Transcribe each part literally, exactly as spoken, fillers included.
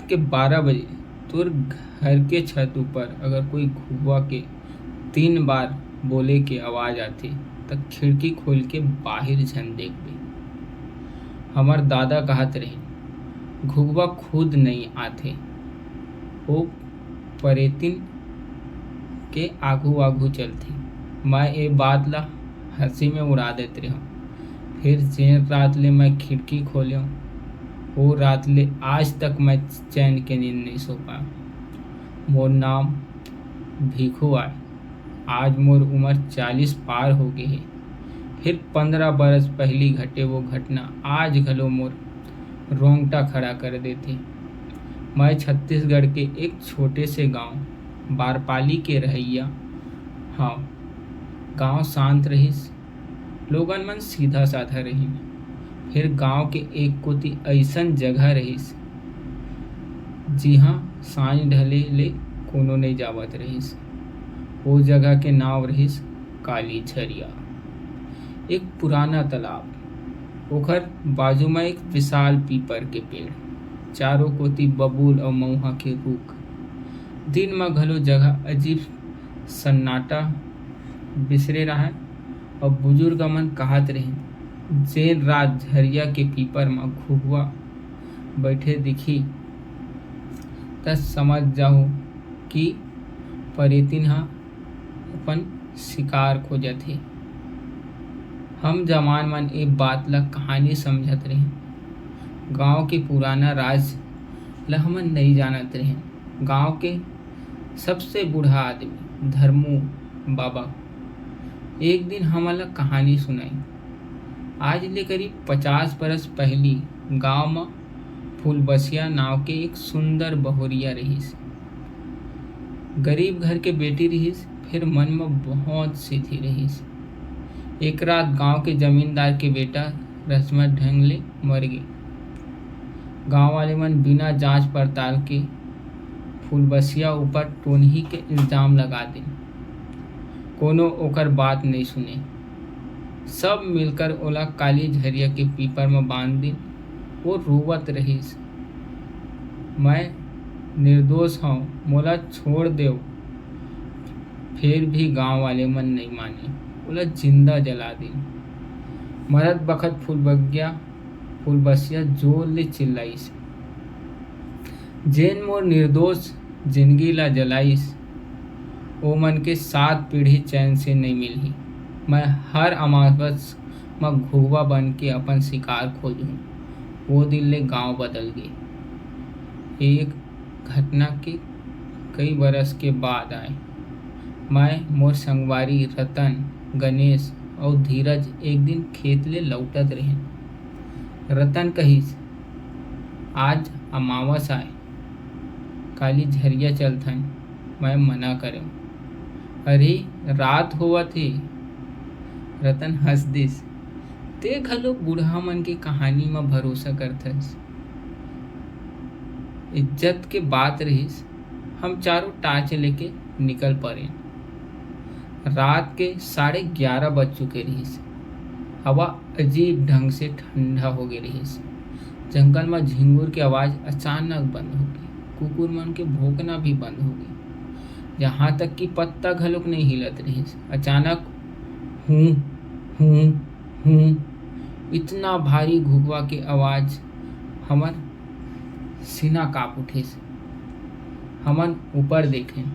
के बारह बजे तोर घर के छत ऊपर अगर कोई घुघुवा के तीन बार बोले के आवाज आथे, त खिड़की खोल के बाहिर झन देखबे। हमर दादा कहत रहिन, "घुघुवा खुद नइ आथे, ओ परेतिन के आघू-आघू चलथे।" मैं ए बात ला हंसी में उड़ा देत रेहेंव। फिर जेन रात ले मैं खिड़की खोलेंव, ओ रात ले आज तक मैं चैन के नींद नइ सो पाएंव। मोर नाम भीखू आय। आज मोर उमर चालीस पार हो गे हे। फिर पंद्रह बरस पहिली घटे वो घटना आज घलो मोर रोंगटा खड़ा कर देथे। मैं छत्तीसगढ़ के एक छोटे से गांव बारपाली के रहइया हंव। गांव शांत रहिस, लोगन मन सीधा-साधा रहिन। फेर गांव के एक कोती अइसन जगह रहिस, जिहां सांझ ढले ले कोनो नइ जावत रहिस। ओ जगह के नांव रहिस काली झरिया। एक पुराना तालाब, ओखर बाजू म एक विशाल पीपर के पेड़, चारों कोती बबूल अउ मउहा के रूख। दिन म घलो जगह अजीब सन्नाटा बिसरे राहय। अउ बुजुर्ग मन कहत रहिन, "जेन रात झरिया के पीपर म घुघुवा बइठे दिखही, त समझ जाहू कि परेतिन ह अपन शिकार खोजत हे।" हम जवान मन ए बात ल कहानी समझत रहेन। गांव के पुराना राज ल हमन नइ जानत रहेन। गांव के सबसे बूढ़ा आदमी धर्मू बाबा एक दिन हमन ला कहानी सुनाई। आज ले करीब पचास बरस पहिली गांव म फूलबसिया नाव के एक सुंदर बहुरिया रहिस। गरीब घर के बेटी रहिस, फेर मन म बहुत सिद्धि रहिस। एक रात गांव के जमींदार के बेटा रहस्यमय ढंग ले मर गे। गांव वाले मन बिना जांच पड़ताल के फूलबसिया ऊपर टोनही के इल्जाम लगा दिन। कोनो ओकर बात नइ सुने। सब मिलकर ओला काली झरिया के पीपर म बांध दिन। वो रोवत रहिस, "मैं निर्दोष हंव, मोला छोड़ देव।" फेर भी गांव वाले मन नइ माने, ओला जिंदा जला दिन। मरत बखत फूलबगिया, फूलबसिया जोर ले चिल्लाइस, "जेन मोर निर्दोष जिनगी ला जलाइस, ओ मन के सात पीढ़ी चैन से नइ मिलही। मैं हर अमावस म घुघुवा बन के अपन शिकार खोजहूं।" वो दिन ले गांव बदल गे। एक घटना के कई बरस के बाद आए। मैं, मोर संगवारी रतन, गणेश अउ धीरज एक दिन खेत ले लौटत रहेन। रतन कहिस, "आज अमावस आय, काली झरिया चलथन।" मैं मना करेंव। "अरे, रात होवत हे।" रतन हंस दिस। "ते घलो बूढ़ा मन के कहानी म भरोसा करथस।" इज्जत के बात रहिस, हम चारों टार्च लेके निकल परेन। रात के साढ़े ग्यारह बज चुके रहिस। हवा अजीब ढंग से ठंडा हो गे रहिस। जंगल म झिंगुर के आवाज अचानक बंद हो गे। कुकुर मन के भौंकना भी बंद हो गे। यहाँ तक कि पत्ता घलोक नइ हिलत रहिस। अचानक हूं, हूं, हूं, इतना भारी घुघुवा के आवाज हमर सीना कांप उठिस। हमन ऊपर देखेन,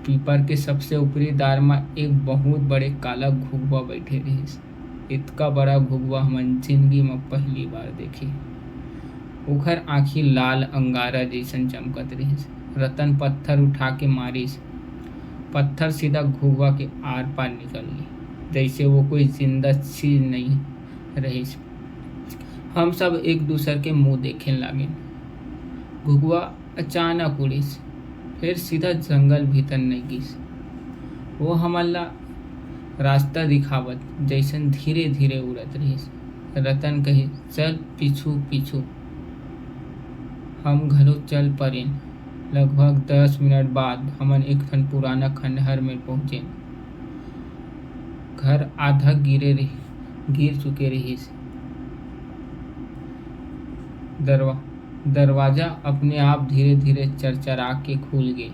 पीपर के सबसे ऊपरी डार म एक बहुत बड़े काला घुघुवा बइठे रहिस। इतका बड़ा घुघुवा हमन जिनगी म पहिली बार देखे। ओखर आंखी लाल अंगारा जइसन चमकत रहिस। रतन पत्थर उठा के मारिस। पत्थर सीधा घुघुवा के आर-पार निकल गे, जइसे वो कोई जिंदा चीज नइ रहिस। हम सब एक दूसर के मुंह देखे लागेन। घुघुवा अचानक उड़िस, फेर सीधा जंगल भीतर नइ गिस। वो हमन ला रास्ता दिखावत जइसन धीरे-धीरे उड़त रहिस। रतन कहिस, "चल पीछू, पीछू।" हम घलो चल परेन। लगभग दस मिनट बाद हमन एक ठन पुराना खंडहर में पहुंचेन। घर आधा गिरे रहि-, गिर चुके रहिस। दरवा-, दरवाजा अपने आप धीरे-धीरे चरचरा के खुल गे।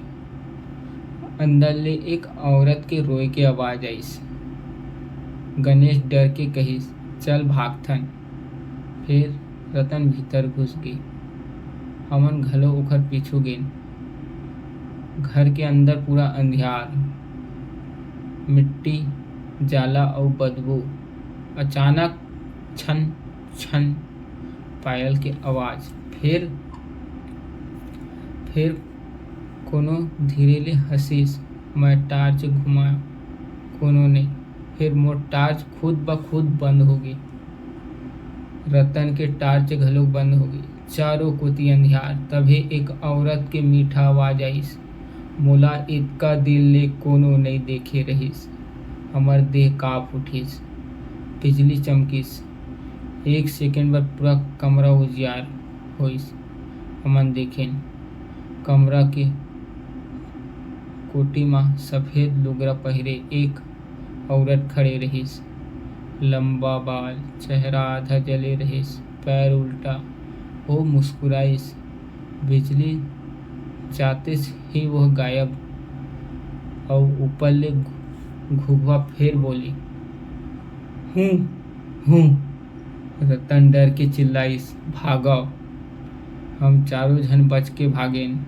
अंदर ले एक औरत के रोए के आवाज आइस। गणेश डर के कहिस, "चल भागथन।" फेर रतन भीतर घुस गे। हमन घलो ओखर पीछू गेन। घर के अंदर पूरा अंधियार, मिट्टी, जाला अउ बदबू। अचानक छन छन पायल के आवाज, फेर, फेर कोनो धीरे ले हंसिस। मैं टार्च घुमायो, कोनो नहीं। फेर मोर टार्च खुद ब खुद बंद हो गे। रतन के टार्च घलोक बंद हो गे। चारों कोति अंधियार। तभे एक औरत के मीठा आवाज आइस, "मोला इतका दिन ले कोनो नइ देखे रहिस।" हमर देह कांप उठिस। बिजली चमकिस। एक सेकंड बर पूरा कमरा उजियार होइस। हमन देखेन, कमरा के कोटी म सफेद लुगरा पहिरे एक औरत खड़े रहिस। लंबा बाल, चेहरा आधा जले रहिस, पैर उल्टा। वो मुस्कुराइस। बिजली जातेस ही वो गायब अउ ऊपर ले घु-, घुघवा फेर बोली, "हूँ, हूँ।" रतन डर के चिल्लाइस, "भागव।" हम चारों झन बच के भागेन।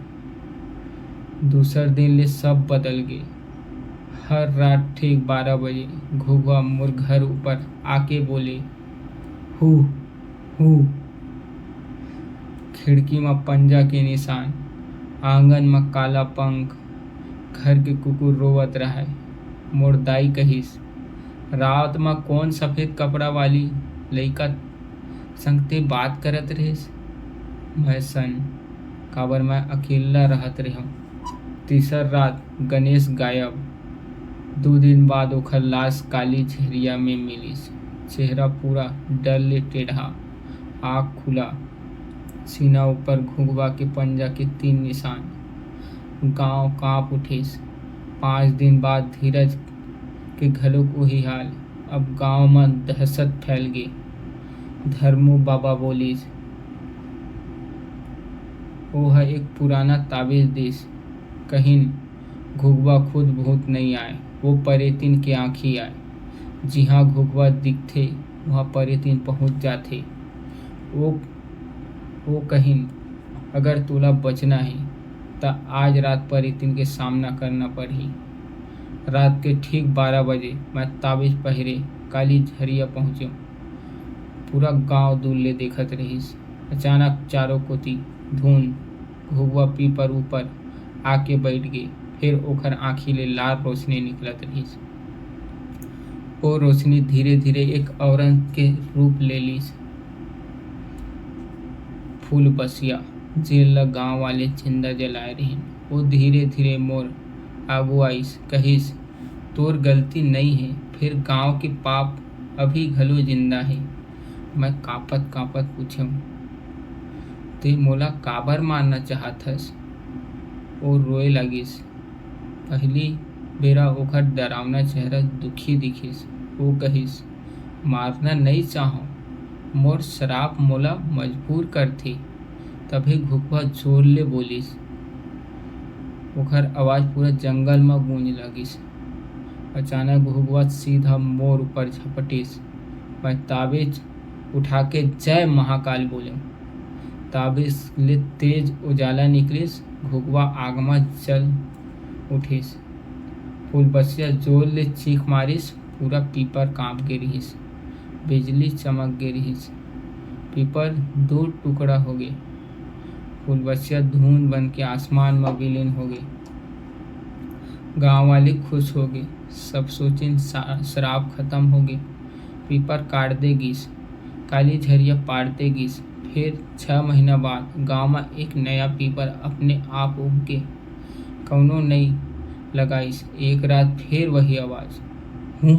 दूसर दिन ले सब बदल गे। हर रात ठीक बारह बजे घुघवा मोर घर ऊपर आके बोले, "हू, हू।" खिड़की म पंजा के निशान, आंगन म काला पंख। घर के कुकुर रोवत रहय। मोर दाई कहिस, "रात म कोन सफेद कपड़ा वाली लइका संग ते बात करत रहिस?" मैं सन, काबर मैं अकेल्ला रहत रेहेंव। तीसर रात गणेश गायब। दू दिन बाद ओखर लाश काली झरिया में मिलिस। चेहरा पूरा डर ले टेढ़ा, आँख खुला, सीना ऊपर घुघवा के पंजा के तीन निशान। गांव कांप उठिस। पांच दिन बाद धीरज के घलोक उही हाल। अब गांव म दहशत फैल गे। धर्मू बाबा बोलिस, "ओ ह एक पुराना ताबीज दिस, कहिन, घुघवा खुद भूत नइ आय, वो परेतिन के आँखी आय। जिहाँ घुघवा दिखथे, उहाँ परेतिन पहुँच जाथे।" ओ, ओ कहिन, "अगर तोला बचना हे, त आज रात परेतिन के सामना करना पड़ही।" रात के ठीक बारह बजे मैं ताबीज पहिरे काली झरिया पहुँचेंव। पूरा गांव दूर ले देखत रहिस। अचानक चारों कोति धुंध, घुघवा पीपर ऊपर आके बइठ गे। फेर ओखर आँखी ले लाल रोशनी निकलत रहिस। ओ रोशनी धीरे-धीरे एक औरत के रूप ले लिस। फूलबसिया, जेन ल गांव वाले जिंदा जलाए रिहिन, ओ धीरे-धीरे मोर आगू आइस, कहिस, "तोर गलती नइ हे, फेर गांव के पाप अभी घलो जिंदा हे।" मैं कांपत-कांपत पूछेंव, "ते मोला काबर मारना चाहत हस?" ओ रोए लागिस। पहिली बेरा ओखर डरावना चेहरा दुखी दिखिस। ओ कहिस, "मारना नइ चाहंव, मोर सराप मोला मजबूर करथे।" तभे घुघवा जोर ले बोलिस। ओखर आवाज पूरा जंगल म गूंज लगिस। अचानक घुघवा सीधा मोर ऊपर झपटिस। मैं ताबीज उठाके "जय महाकाल" बोलेंव। ताबीज ले तेज उजाला निकलिस, घुघवा आग म जल उठिस। फूलबसिया जोर ले चीख मारिस, पूरा पीपर कांप गे रिहिस। बिजली चमक गे रिहिस। पीपर दू टुकड़ा होगे। फूलबसिया धुंध बन के आसमान म विलीन होगे। गांव वाले खुश होगे। सब सोचिन, "सा-, सराप खतम होगे।" पीपर काट दे गिस, काली झरिया पाट दे गिस। फेर छह महीना बाद गांव म एक नया पीपर अपने आप उग गे। कउनो नइ लगाइस। एक रात फेर वही आवाज, "हूं,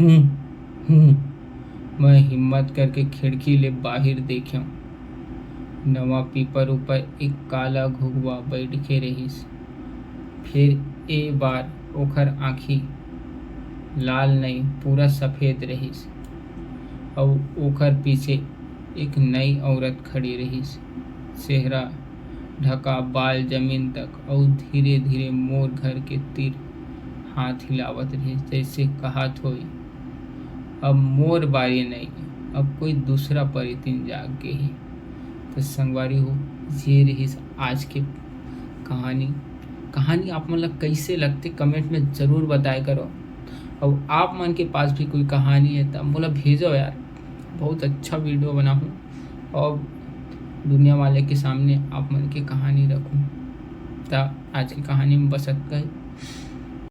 हूं, हूं।" मैं हिम्मत करके खिड़की ले बाहिर देखेंव। नवा पीपर ऊपर एक काला घुघवा बइठके रहिस। फेर ए बार ओखर आंखी लाल नइ, पूरा सफेद रहिस, अउ ओखर पीछे एक नई औरत खड़ी रहिस। चेहरा ढका बाल जमीन तक, अउ धीरे धीरे मोर घर के तीर हाथ हिलावत रहे, जैसे कहत होई, अब मोर बारी नहीं, अब कोई दूसरा परी तीर जाग गे हे। तो संगवारी हो, ये रहिस आज के कहानी। कहानी आप मन ला कैसे लगथे, कमेंट में जरूर बताए करो। अउ आप मन के पास भी कोई कहानी हे, त मोला भेजो यार, बहुत अच्छा वीडियो बनाहूँ और दुनिया वाले के सामने आप मन के कहानी रखूँ। त आज की कहानी में बस अतका ही।